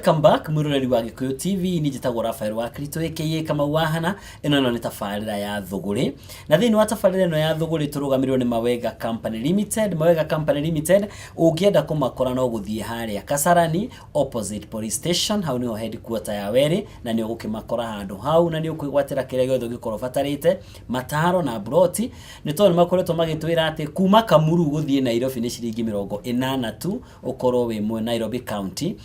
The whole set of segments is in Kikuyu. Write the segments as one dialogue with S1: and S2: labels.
S1: Welcome back mwiroreri wa Gikuyu TV. Ni njĩtagwo Rafael wa Kristo aka Kamau wa Hana. Ĩno ĩno nĩ tabarĩra ya Thũgũrĩ, na thĩinĩ wa tabarĩra ĩno ya Thũgũrĩ tũrũgamĩrĩirwo nĩ Mawega Company Limited. Mawega Company Limited, ũngĩenda kũmakora no gũthiĩ harĩa Kasarani opposite police station, hau nĩho headquarter ya werĩ, na nĩ ũgũkĩmakora handũ hau na nĩ ũkwĩgwatĩra kĩrĩa gĩothe ũngĩkorwo ũbatarĩte, mataro na mburoti, nĩ tondũ nĩ makoretwo magĩtwĩra atĩ kuma Kamuru gũthiĩ Nairobi nĩ ciringi 80 tu ũkorwo wĩ mwe Nairobi County.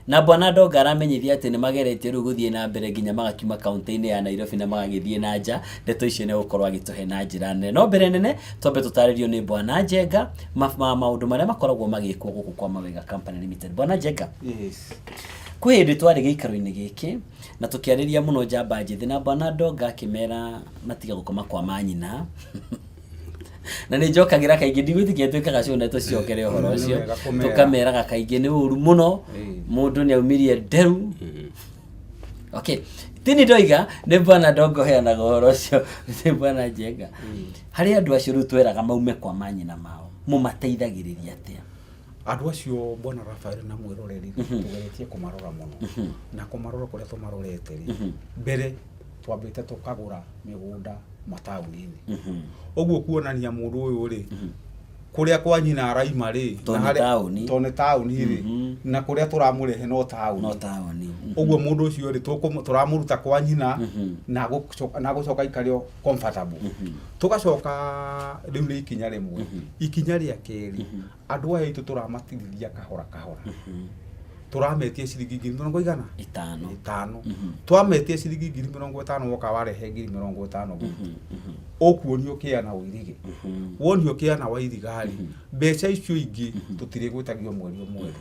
S1: Na Bwana Ndonga aramenyithia atĩ nĩ mageretie rĩu gũthiĩ na mbere nginya magakiuma kaunti-inĩ ya Nairobi na magagĩthiĩ na nja. Ndeto icio nĩ egũkorwo agĩtũhe na njĩra nene. No mbere nene twambe tũtarĩrio nĩ Bwana Njenga maũndũ marĩa makoragwo magĩkwo gũkũ kwa Mawega Company Limited. Bwana Njenga,
S2: Yes.
S1: Kwĩ hĩndĩ twarĩ gĩikaro-inĩ gĩkĩ na tũkĩarĩria mũno njamba njĩthĩ, na Bwana Ndonga akĩmera matige gũkoma kwa manyina, na nĩ njokagĩra kaingĩ, ndigwĩtĩkia twĩkaga show na tũcokere ũhoro
S2: Nĩ
S1: ũcio.
S2: wega kũmera.
S1: Tũkameraga kaingĩ nĩ ũru mũno. Mũndũ nĩ aumirie nderu. Okay, tini ndoiga nĩ Bwana Ndongo heanaga ũhoro ũcio, nĩ Bwana Njenga. Harĩ andũ acio rĩu tweraga maume kwa manyina mao, mũmateithagĩrĩria atĩa?
S2: Andũ acio, Bwana Rafael na mwĩroreri, tũgeretie kũmarora mũno, na kũmarora kũrĩa tũmarorete rĩ, mbere twambĩte tũkagũra mĩgũnda mataũni-inĩ, ũguo kuonania mũndũ ũyũ rĩ, kũrĩa kwa nyina araima rĩ,
S1: To
S2: na
S1: nĩ taũni.
S2: To nĩ taũni rĩ, na kũrĩa tũramũrehe no taũni.
S1: No taũni.
S2: Ũguo mũndũ ũcio rĩ, tũramũruta kwa nyina na gũcoka aikare o comfortable. Tũgacoka rĩu nĩ ikinya rĩmwe. Ikinya rĩa kerĩ, andũ aya aitũ tũramatirithia kahora kahora. Tũrametia ciringi ngiri mĩrongo igana
S1: 5.
S2: 5. Twametia ciringi 50,000, woka warehe 50,000 gwitũ, ũkuonio kĩa na ũirige. Wonio kĩa na wairiga rĩ, mbeca icio ingĩ tũtirĩgwĩtagio mweri o mweri.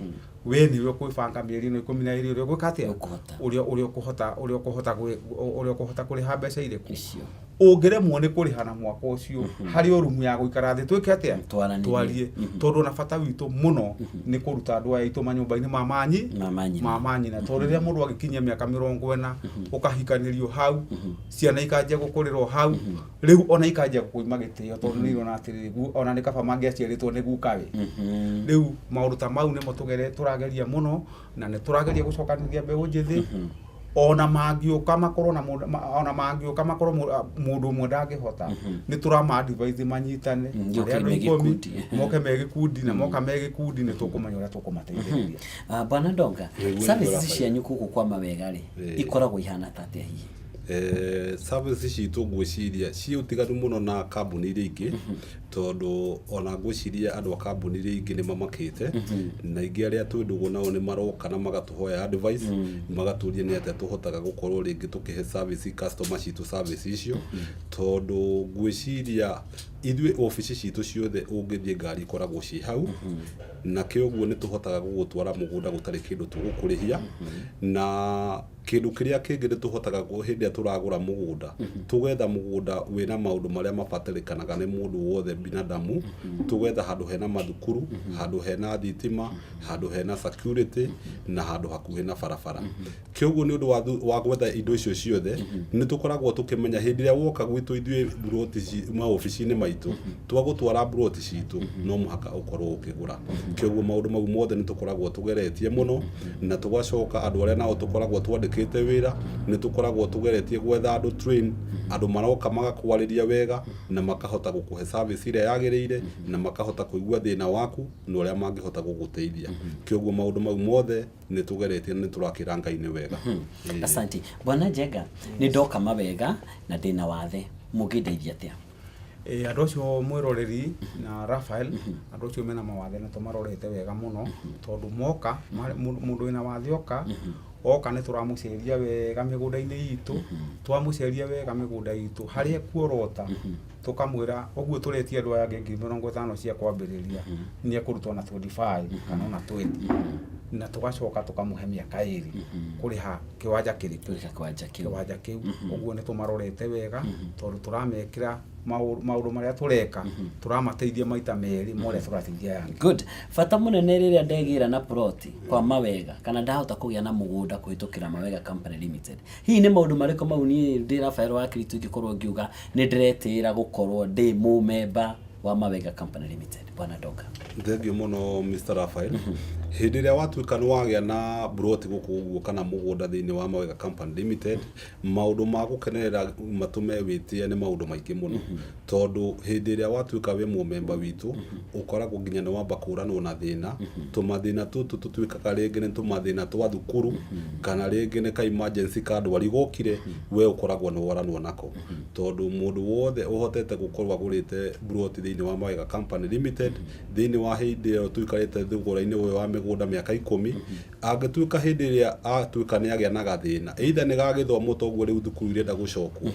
S2: We nĩwe ũkwĩbanga mĩeri ĩno 12 ũrĩa ũgwĩka atĩa.
S1: Ũkũhota.
S2: Ũrĩa ũkũhota kũrĩha mbeca irĩkũ.
S1: Icio.
S2: Ũngĩremwo nĩ kũrĩha na mwaka ũcio, harĩ o rumu ya gũikara thĩ twĩke atĩa?
S1: Twaranĩrie.
S2: Twarie, tondũ ona bata witũ mũno nĩ kũruta andũ aya aitũ manyũmba-inĩ ma manyi
S1: Ma manyina.
S2: Ma manyina, tondũ rĩrĩa mũndũ agĩkinyia mĩaka 40, ũkahikanĩrio hau, ciana ikanjia gũkũrĩrwo hau, rĩu ona ikanjia gũkũima gĩtĩo, tondũ nĩ irona atĩrĩrĩ, ona nĩ kaba mangĩaciarĩtwo nĩ gukawe. Rĩu maũndũ ta mau nĩmo tũrageria mũno, na nĩ tũrageria gũcokanĩrĩria mbeũ njĩthĩ, ona mangĩũka makorwo na mũndũ ona mangĩũka makorwo mũndũ ũmwe ndangĩhota, nĩ tũrama advise manyitane
S1: gĩũke
S2: marĩ andũ
S1: me
S2: 10.
S1: Gĩkundi.
S2: Moke me gĩkundi, na moka me gĩkundi nĩ tũkũmenya ũrĩa tũkũmateithĩrĩria.
S1: Ah, Bwana Ndonga,
S3: Nĩguo,
S1: services
S3: Rafael.
S1: cianyu gũkũ kwa Mawega rĩ, ikoragwo ihana ta atĩa hihi?
S3: Service citũ ngwĩciria ciĩ ũtiganu mũno na kambuni iria ingĩ, tondũ ona ngwĩciria andũ a kambuni iria ingĩ nĩ mamakĩte, na ingĩ arĩa twĩ ndũgũ nao nĩ maroka na magatũhoya advice, magatũria nĩ atĩa tũhotaga gũkorwo rĩngĩ tũkĩhe service customer citũ service icio, tondũ ngwĩciria ithuĩ obici citũ ciothe ũngĩthiĩ ngari ikoragwo ciĩ hau, na kĩoguo nĩ tũhotaga gũgũtwara mũgũnda gũtarĩ kĩndũ tũgũkũrĩhia. Na kĩndũ kĩrĩa kĩngĩ nĩ tũhotaga hĩndĩ ĩrĩa tũragũra mũgũnda, tũgetha mũgũnda wĩna maũndũ marĩa mabatarĩkanaga nĩ mũndũ wothe binadamu, tũgetha handũ hena mathukuru, handũ hena thitima, handũ hena security na handũ hakuhĩ na barabara. Kĩoguo nĩ ũndũ wa gwetha indo icio ciothe, nĩ tũkoragwo tũkĩmenya hĩndĩ ĩrĩa woka gwitũ ithuĩ mburoti maobici-inĩ maitũ, twagũtwara mburoti citũ no mũhaka ũkorwo ũkĩgũra. Kĩoguo maũndũ mau mothe nĩ tũkoragwo tũgeretie mũno, na tũgacoka andũ arĩa nao tũkoragwo twandĩkĩte wĩra, nĩ tũkoragwo tũgeretie gwetha andũ train, andũ maroka magakwarĩria wega na makahota gũkũhe service ĩrĩa yagĩrĩire, na makahota kũigua thĩna waku na ũrĩa mangĩhota gũgũteithia. Kĩoguo maũndũ mau mothe nĩ tũgeretie na nĩ tũrakĩra Ngai nĩ wega. Ĩĩ.
S1: Asante. Bwana Njenga, nĩ ndoka Mawega na ndĩna wathe, mũngĩndeithia atĩa?
S2: Andũ acio, mwĩroreri na Rafael, andũ acio mena mawathe nĩ tũmarorete wega mũno, tondũ moka mũndũ wĩna wathe oka nĩ tũramũceria wega mĩgũnda-inĩ itũ. Twamũceria wega mĩgũnda itũ harĩa ekuorota, tũkamwĩra ũguo tũretia andũ aya angĩ 50,000 cia kwambĩrĩria, nĩ ekũrutwo na 25 kana ona 20, na tũgacoka tũkamũhe mĩaka 2 kũrĩha kĩwanja kĩrĩkũ?
S1: Kũrĩha kĩwanja kĩu.
S2: Kĩwanja kĩu. Ũguo nĩ tũmarorete wega, tondũ tũramekĩra maũndũ marĩa tũreka, tũramateithia maita merĩ ma ũrĩa tũrateithia aya angĩ.
S1: Good. Bata mũnene rĩrĩa ndegĩra na ploti kwa Mawega kana ndahota kũgĩa na mũgũnda kũhĩtũkĩra Mawega Company Limited, hihi nĩ maũndũ marĩkũ mau niĩ ndĩ Rafael wa Kristo ingĩkorwo ngiuga nĩ ndĩretĩĩra gũkorwo ndĩ mũmemba? Wa Mawega Company Limited, Bwana Ndonga.
S3: Thengiũ mũno, Mr. Raphael. Hĩndĩ ĩrĩa watuĩka nĩ wagĩa na mburoti gũkũ ũguo kana mũgũnda thĩinĩ wa Mawega Company Limited, maũndũ ma gũkenerera matũme wĩtĩe nĩ maũndũ maingĩ mũno, tondũ hĩndĩ ĩrĩa watuĩka wĩ mũmemba witũ, ũkoragwo nginya nĩ wamba kũranwo na thĩna. Tũmathĩna tũtũ tũtuĩkaga rĩngĩ nĩ tũmathĩna twa thukuru, kana rĩngĩ nĩ ka emergency ka ndwari gokire, we ũkoragwo nĩ woranwo nako, tondũ mũndũ wothe ũhotete gũkorwo agũrĩte mburoti thĩinĩ wa Mawega Company Limited thĩinĩ wa hĩndĩ ĩyo tũikarĩte thogora-inĩ ũyũ wa mĩgũnda mĩaka 10, angĩtuĩka hĩndĩ ĩrĩa atuĩka nĩ agĩa na gathĩna, either nĩ ga gĩthomo, toguo rĩu thukuru irenda gũcokwo,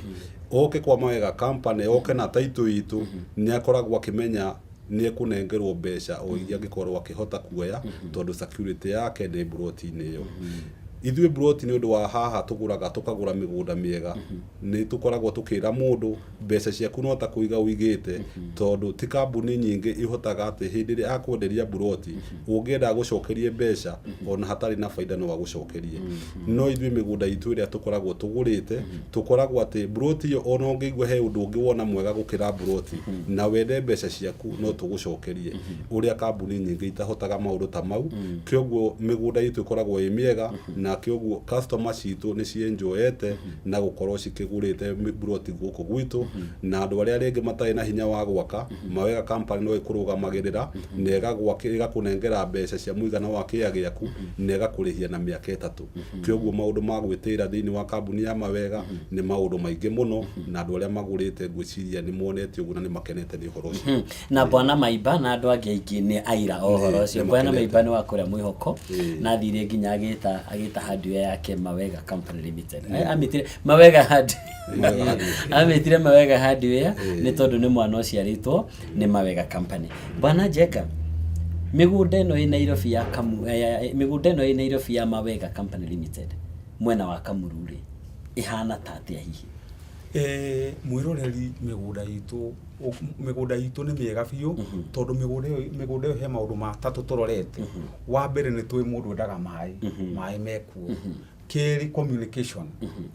S3: oke kwa Mawega Company, oke na title itũ, nĩ akoragwo akĩmenya nĩ ekũnengerwo mbeca o iria angĩkorwo akĩhota kuoya, tondũ security yake nĩ mburoti-inĩ ĩyo. Ithuĩ mburoti nĩ ũndũ wa haha tũgũraga, tũkagũra mĩgũnda mĩega, nĩ tũkoragwo tũkĩra mũndũ mbeca ciaku no ta kũiga ũigĩte, tondũ ti kambuni nyingĩ ihotaga atĩ hĩndĩ ĩrĩa akwenderia mburoti, ũngĩenda agũcokerie mbeca ona hatarĩ na baida no agũcokerie. No ithuĩ mĩgũnda itũ ĩrĩa tũkoragwo tũgũrĩte, tũkoragwo atĩ mburoti ĩyo, ona ũngĩigua he ũndũ ũngĩ wona mwega gũkĩra mburoti na wende mbeca ciaku, no tũgũcokerie, ũrĩa kambuni nyingĩ itahotaga maũndũ ta mau. Kĩoguo mĩgũnda itũ ĩkoragwo ĩ mĩega, na kĩoguo customer citũ nĩ cienjoyete na gũkorwo cikĩgũrĩte mburoti gũkũ gwitũ. Na andũ arĩa rĩngĩ matarĩ na hinya wa gwaka, Mawega Company no ĩkũrũgamagĩrĩra na ĩgakũnengera mbeca cia mũigana wa kĩĩa gĩaku na ĩgakũrĩhia na mĩaka 3. Kĩoguo maũndũ ma gwĩtĩĩra thĩinĩ wa kambuni ya Mawega nĩ maũndũ maingĩ mũno, na andũ arĩa magũrĩte ngwĩciria nĩ monete ũguo na nĩ makenete nĩ ũhoro ũcio.
S1: Na Bwana Maimba na andũ angĩ aingĩ nĩ aira o ũhoro ũcio.
S3: Nĩ
S1: Bwana
S3: makenete.
S1: Maimba nĩ wa kũrĩa Mwĩhoko, na athire nginya agĩta hardware yake Mawega Company Limited. Amĩtire Mawega Hardware, amĩtire Mawega Hardware nĩ tondũ nĩ mwana ũciarĩtwo nĩ Mawega Company. Bwana Njenga, mĩgũnda ĩno ĩ Nairobi ya Kamu, mĩgũnda ĩno ĩ Nairobi ya Mawega Company Limited mwena wa Kamuru rĩ, ĩhana ta atĩa hihi?
S2: Mwĩroreri, mĩgũnda itũ nĩ mĩega biũ, tondũ mĩgũnda ĩyo he maũndũ matatũ tũrorete. Wa mbere, nĩ tũĩ mũndũ endaga maĩ, maĩ mekuo. Kerĩ, communication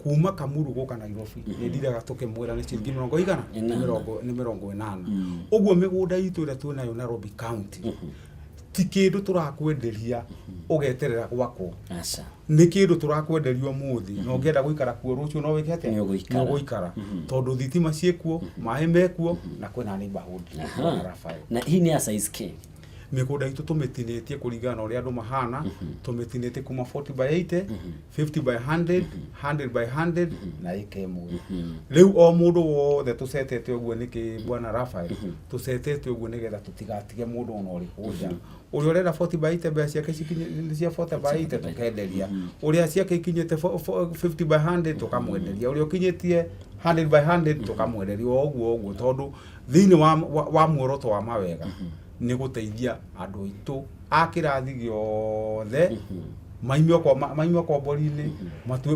S2: kuma Kamuru gũka Nairobi nĩ ndiraga tũkĩmwĩra nĩ ciringi mĩrongo igana?
S1: Ĩnana.
S2: Nĩ 80. Ũguo mĩgũnda itũ ĩrĩa twĩnayo Nairobi County ti kĩndũ tũrakwenderia ũgeterera gwakwo.
S1: Aca.
S2: Nĩ kĩndũ tũrakwenderia ũmũthĩ, na ũngĩenda gũikara kuo rũciũ no wĩke atĩa?
S1: Nĩ ũgũikara.
S2: Nĩ ũgũikara, tondũ thitima ciĩkuo, maĩ mekuo, na kwĩna neighborhood. Bwana Raphael.
S1: Na hii nĩ ya size K?
S2: Mĩgũnda itũ tũmĩtinĩtie kũringana na ũrĩa andũ mahana. Tũmĩtinĩtie kuma 40 by 80, 50 by 100, 100 by 100 na ĩka 1. Rĩu o mũndũ wothe tũcetete ũguo nĩkĩ, Bwana Raphael? Tũcetete ũguo nĩgetha tũtigatige mũndũ ona ũrĩkũ nja. Ũrĩa ũrenda 40 by 80, mbeca ciake nĩ cia 40 by 80, tũkenderia. Ũrĩa ciake ikinyĩte 50 by 100, tũkamwenderia. Ũrĩa ũkinyĩtie 100 by 100, tũkamwenderia, o ũguo ũguo, tondũ thĩinĩ wa muoroto wa Mawega nĩ gũteithia andũ aitũ a kĩrathi gĩothe maime ũkombori-inĩ,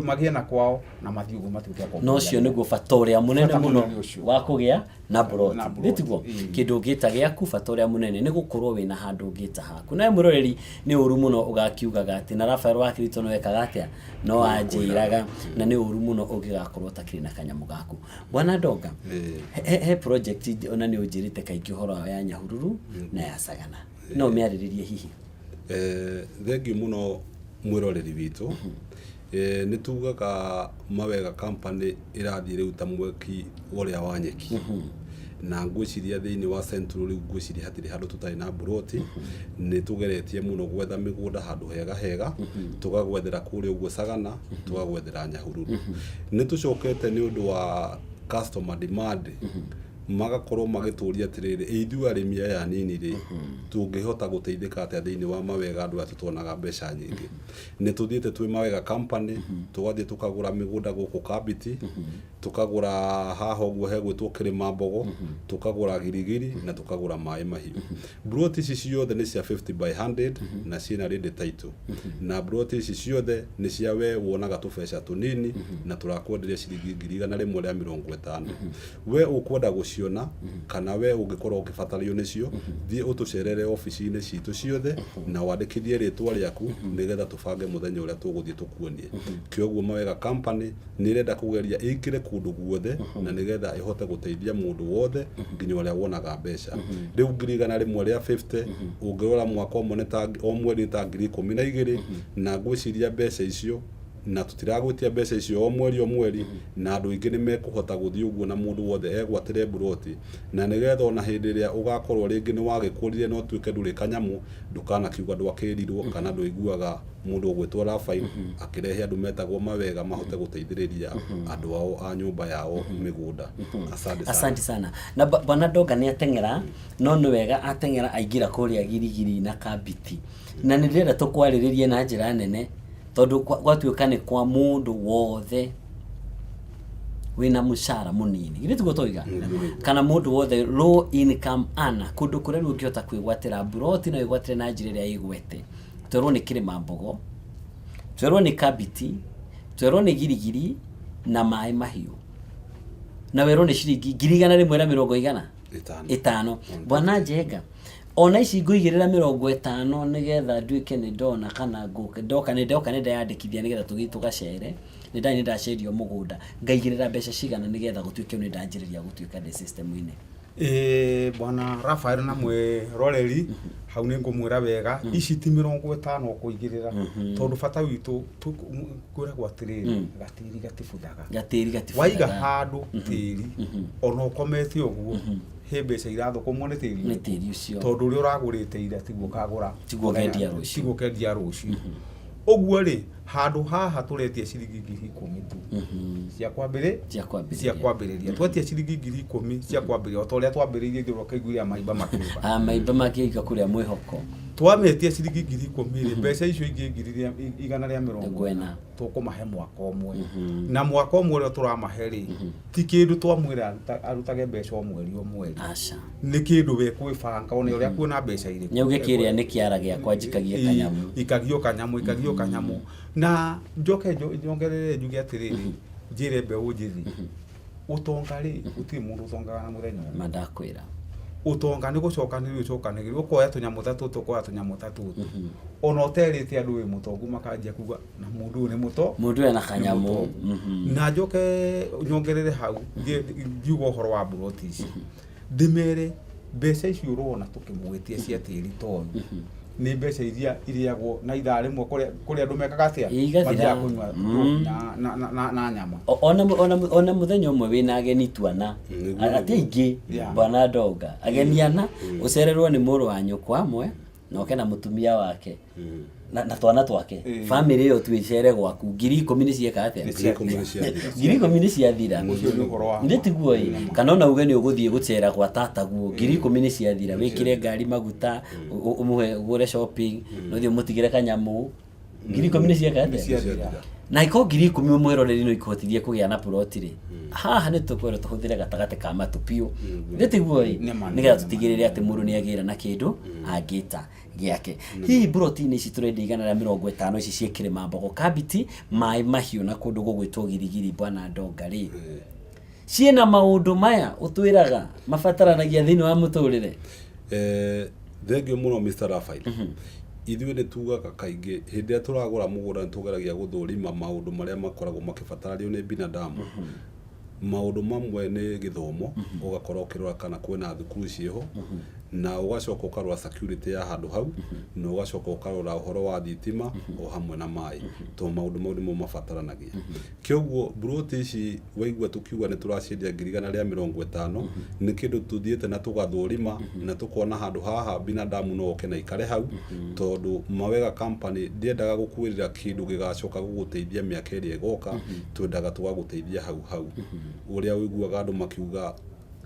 S2: magĩe na kwao na mathiĩ ũguo matuĩke akombori.
S1: Na ũcio nĩguo bata ũrĩa mũnene
S2: Bata
S1: mũno
S2: mũnene ũcio.
S1: wa kũgĩa na mburoti.
S2: Na mburoti,
S1: nĩtiguo?
S2: Ĩĩ.
S1: Kĩndũ ũngĩta gĩaku, bata ũrĩa mũnene nĩ gũkorwo wĩna handũ ũngĩta haku. Nawe mwĩroreri, nĩ ũru mũno ũgakiugaga atĩ na Rafael wa Kirito no ekaga atĩa, no anjĩraga, na nĩ ũru mũno ũngĩgakorwo ũtakĩrĩ na kanyamũ gaku. Bwana Ndonga, he project ona nĩ ũnjĩrĩte kaingĩ ũhoro wayo ya Nyahururu na ya Sagana, no ũmĩarĩrĩrie hihi?
S3: Thengiũ mũno, mwĩroreri witũ. Nĩ tugaga Mawega Company ĩrathiĩ rĩu ta mwaki ũrĩa wa nyeki, na ngwĩciria thĩinĩ wa Central rĩu ngwĩciria hatirĩ handũ tũtarĩ na mburoti. Nĩ tũgeretie mũno gwetha mĩgũnda handũ hega hega, tũgagwethera kũrĩa ũguo Sagana, tũgagwethera Nyahururu. Nĩ tũcokete nĩ ũndũ wa customer demand, magakorwo magĩtũria atĩrĩrĩ, "Ĩ ithuĩ arĩmi aya anini rĩ, tũngĩhota gũteithĩka atĩa thĩinĩ wa Mawega, andũ aya tũtonaga mbeca nyingĩ?" Nĩ tũthiĩte twĩ Mawega Company, tũgathiĩ tũkagũra mĩgũnda gũkũ Kambiti, tũkagũra haha ũguo hegwĩtwo Kĩrĩma Mbogo, tũkagũra Girigiri na tũkagũra Maĩ Mahiũ. Mburoti ici ciothe nĩ cia 50 by 100 na ciĩna ready title, na mburoti ici ciothe nĩ cia we wonaga tũbeca tũnini, na tũrakwenderia ciringi 150,000. We ũkwenda gũci gũciona kana we ũngĩkorwo ũkĩbatario nĩcio, thiĩ ũtũcerere obici-inĩ citũ ciothe na wandĩkithie rĩtwa rĩaku nĩgetha tũbange mũthenya ũrĩa tũgũthiĩ tũkuonie. Kĩoguo Mawega Company nĩ ĩrenda kũgeria ĩingĩre kũndũ guothe na nĩgetha ĩhote gũteithia mũndũ wothe nginya ũrĩa wonaga mbeca. Rĩu 150,000 ũngĩrora mwaka ũmwe nĩ ta o mweri nĩ ta 12,000 na ngwĩciria mbeca icio na tũtiragwĩtia mbeca icio o mweri o mweri na andũ aingĩ nĩ mekũhota gũthiĩ ũguo na mũndũ wothe egwatĩre mburoti na nĩgetha ona hĩndĩ ĩrĩa ũgakorwo rĩngĩ nĩ wagĩkũrire na ũtuĩke ndũrĩ kanyamũ ndũkanakiuga ndwakĩrirwo kana ndũiguaga mũndũ ũgwĩtwo Raphael akĩrehe andũ metagwo Mawega mahote gũteithĩrĩria andũ ao a nyũmba yao mĩgũnda. Asante sana.
S1: Asante sana. Na bwana Ndonga nĩ ateng'era, no nĩ wega ateng'era aingĩra kũrĩa Girigiri na Kambiti. Na nĩ ndĩrenda tũkwarĩrĩrie na njĩra nene tondũ gwatuĩka nĩ kwa mũndũ wothe wĩna mũcara mũnini. Githĩ tiguo twoiga? Kana mũndũ wothe low income earner, kũndũ kũrĩa rĩu ũngĩhota kwĩgwatĩra mburoti no wĩgwatĩre na njĩra ĩrĩa ĩgwete. Twerwo nĩ Kĩrĩma Mbogo, twerwo nĩ Kambiti, twerwo nĩ Girigiri na Maĩ Mahiũ. Na werwo nĩ ciringi 150,000 igana?
S3: Ĩtano.
S1: Ĩtano. Bwana Njenga, ona ici ngũigĩrĩra 50 nĩgetha nduĩke nĩ ndona kana ngũke, ndoka nĩ ndoka nĩ ndeyandĩkithia nĩgetha tũgĩthiĩ tũgacere, nĩ ndarĩ nĩ ndacerio mũgũnda, ngaigĩrĩra mbeca cigana nĩgetha gũtuĩke nĩ ndanjĩrĩria gũtuĩka ndĩ system-inĩ?
S2: Ĩĩ bwana Raphael na mwĩroreri hau nĩ ngũmwĩra wega ici ti 50 ũkũigĩrĩra tondũ bata witũ kwĩragwo atĩrĩrĩ gatĩri gatibuthaga.
S1: Gatĩri gatibuthaga.
S2: Waiga handũ tĩri ona ũkomete ũguo he mbeca irathũkũmwo nĩ tĩri
S1: Nĩ tĩri ũcio.
S2: Tondũ ũrĩa ũragũrĩte ira tiguo ũkagũra.
S1: Tiguo ũkendia rũciũ.
S2: Tiguo ũkendia rũciũ. Ũguo rĩ, handũ haha tũretia ciringi 10,000 tu cia kwambĩrĩ
S1: Cia kwambĩrĩria.
S2: Cia kwambĩrĩria. Twetia ciringi 10,000 cia kwambĩrĩria o ta ũrĩa twambĩrĩirie ithuĩ ũkaiguire maimba makĩũka.
S1: Ah, maimba makĩũka kũrĩa mwĩhoko.
S2: Twametia ciringi 10,000 rĩ, mbeca icio ingĩ 140,000
S1: Ngwena.
S2: Tũkũmahe mwaka ũmwe. Na mwaka ũmwe ũrĩa tũramahe rĩ, ti kĩndũ twamwĩra arutage mbeca o mweri o mweri.
S1: Aca.
S2: Nĩ kĩndũ we kwĩbanga one ũrĩa kuona mbeca irĩkũ.
S1: Nyauge kĩrĩa nĩ kĩara gĩakwa njikagie kanyamũ.
S2: Ikagio kanyamũ, ikagio kanyamũ. Na njoke nyongerere njuge atĩrĩrĩ, njĩre mbeũ njĩthĩ, ũtonga rĩ, gũtirĩ mũndũ ũtongaga na mũthenya ũmwe.
S1: Ma ndakwĩra.
S2: Ũtonga nĩ gũcokanĩrĩria ũcokanĩrĩria, ũkoya tũnyamũ ta tũtũ, ũkoya tũnyamũ ta tũtũ. Ona ũterĩte andũ wĩ mũtongu makanjia kuga na mũndũ ũyũ nĩ mũto.
S1: Mũndũ ũyũ ena
S2: Nĩ
S1: kanyamũ.
S2: mũtongu. Na njoke nyongerere hau, ngiuga ũhoro wa mburoti ici. Ndĩmere mbeca icio ũrona tũkĩmwĩtia cia tĩri ta ũyũ nĩ mbeca iria irĩagwo na ithaa rĩmwe kũrĩa andũ mekaga atĩa?
S1: Ĩ, igathira.
S2: Mathiaga kũnyua na nyama.
S1: Ona mũthenya ũmwe wĩna ageni tu ana.
S3: Nĩguo,
S1: Ati aingĩ, bwana Ndonga. Ageni ana, ũcererwo nĩ mũrũ wa nyũkwa amwe, na oke na mũtumia wake. Na twana twake. Family ĩyo tu ĩcere gwaku. 10,000 nĩ cieka atĩa?
S3: 10,000 nĩ ciathira.
S1: 10,000 nĩ ciathira.
S2: Ũcio nĩ ũhoro wa
S1: Nĩ tiguo ĩ. Kana ona uge nĩ ũgũthiĩ gũcera gwa tataguo. 10,000 nĩ ciathira. Wĩkĩre ngari maguta, ũmũhe ũgũre shopping, na ũthiĩ ũmũtigĩre kanyamũ. 10,000 nĩ cieka atĩa?
S2: Nĩ ciathira.
S1: Na iko 10,000 mwĩroreri no ikũhotithie kũgĩa na ploti rĩ. Haha nĩ tũkwĩrwo tũhũthĩre gatagatĩ ka matũ biũ. Nĩ tiguo ĩ.
S2: Nĩ ma, nĩ
S1: Nĩgetha
S2: ma.
S1: tũtigĩrĩre atĩ mũndũ nĩ agĩra na kĩndũ angĩta gĩake. Hihi mburoti-inĩ ici tũrendia 150 ici ciĩ Kĩrĩma Mbogo, Kambiti, Maĩ Mahiũ na kũndũ gũgwĩtwo Girigiri bwana Ndonga rĩ, ciĩna maũndũ maya ũtwĩraga mabataranagia thĩinĩ wa mũtũrĩre?
S3: Thengiũ mũno Mr. Raphael. Ithuĩ nĩ tugaga kaingĩ hĩndĩ ĩrĩa tũragũra mũgũnda nĩ tũgeragia gũthũrima maũndũ marĩa makoragwo makĩbataranio nĩ binadamu. Maũndũ mamwe nĩ gĩthomo, ũgakorwo ũkĩrora kana kwĩna thukuru ciĩho, na ũgacoka ũkarora security ya handũ hau, na ũgacoka ũkarora ũhoro wa thitima o hamwe na maĩ, tondũ maũndũ mau nĩmo mabataranagia. Kĩoguo mburoti ici waigua tũkiuga nĩ tũraciendia 150,000, nĩ kĩndũ tũthiĩte na tũgathũrima na tũkona handũ haha binadamu no oke na aikare hau, tondũ Mawega Company ndĩendaga gũkuĩrĩra kĩndũ gĩgacoka gũgũteithia mĩaka ĩrĩa ĩgoka, twendaga tũgagũteithia hau hau. Ũrĩa ũiguaga andũ makiuga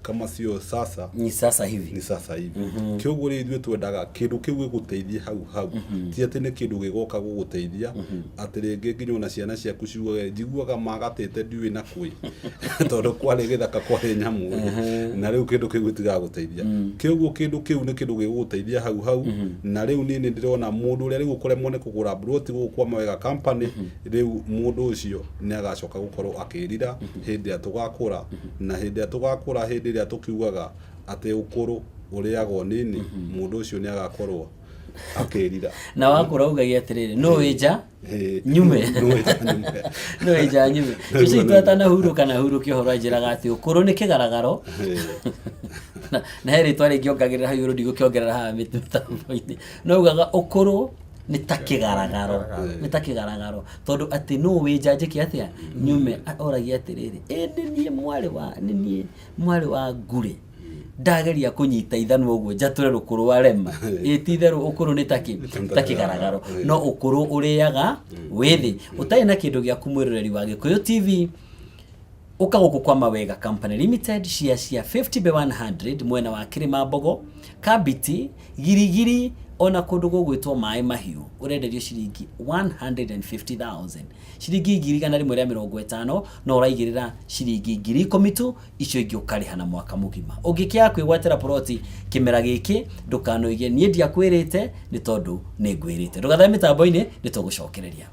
S3: kama sio sasa
S1: Ni sasa hivi.
S3: Ni sasa hivi. Kĩoguo rĩ ithuĩ twendaga kĩndũ kĩu gĩgũteithie hau hau, ti atĩ nĩ kĩndũ gĩgoka gũgũteithia atĩ rĩngĩ nginya ona ciana ciaku ciugage njiguaga magatĩte ndiũĩ na kwĩ, tondũ kwarĩ gĩthaka kwarĩ nyamũ, na rĩu kĩndũ kĩu gĩtigagũteithia. Kĩoguo kĩndũ kĩu nĩ kĩndũ gĩgũgũteithia hau hau. Na rĩu niĩ nĩ ndĩrona mũndũ ũrĩa rĩu ũkũremwo nĩ kũgũra mburoti gũkũ kwa Mawega Company, rĩu mũndũ ũcio nĩ agacoka gũkorwo akĩrira hĩndĩ ĩrĩa tũgakũra, na hĩndĩ ĩrĩa tũgakũra hĩndĩ Hĩndĩ ĩrĩa tũkiugaga atĩ ũkũrũ ũrĩagwo nini, mũndũ ũcio nĩ agakorwo akĩrira.
S1: Na wakũra ugagia atĩrĩrĩ, no wĩnja
S3: Ĩĩ.
S1: nyume.
S3: Nũ wĩnja nyume.
S1: No wĩnja nyume. Ũcio itũ atanahurũka na hurũke ũhoro anjĩraga atĩ ũkũrũ nĩ kĩgaragaro. Na he rĩtwa rĩngĩ ongagĩrĩra hau igũrũ, ndigũkĩongerera haha mĩtambo-inĩ, no ugaga ũkũrũ nĩ ta kĩgaragaro, nĩ ta kĩgaragaro, tondũ atĩ nũ wĩnja njĩke atĩa nyume. Oragia atĩrĩrĩ, ĩ nĩ niĩ mwarĩ wa, nĩ niĩ mwarĩ wa ngurĩ, ndageria kũnyita ithanwa ũguo njatũre rũkũrũ warema. Ĩ ti itherũ ũkũrũ nĩ ta kĩ, ta kĩgaragaro, no ũkũrũ ũrĩaga wĩthĩ ũtarĩ na kĩndũ gĩaku. Mwĩroreri wa Gĩkũyũ TV, ũka gũkũ kwa Mawega Company Limited, cia 50 by 100, mwena wa Kĩrĩma Mbogo, Kabiti, Girigiri, ona kũndũ gũgwĩtwo Maĩ Mahiũ, ũrenderio ciringi 150,000, ciringi 150,000, no ũraigĩrĩra ciringi 10,000 tu, icio ingĩ ũkarĩha na mwaka mũgima. Ũngĩkĩaga kwĩgwatĩra ploti kĩmera gĩkĩ, ndũkanoige niĩ ndiakwĩrĩte, nĩ tondũ nĩ ngwĩrĩte. Ndũgathae mĩtambo-inĩ, nĩ tũgũcokereria.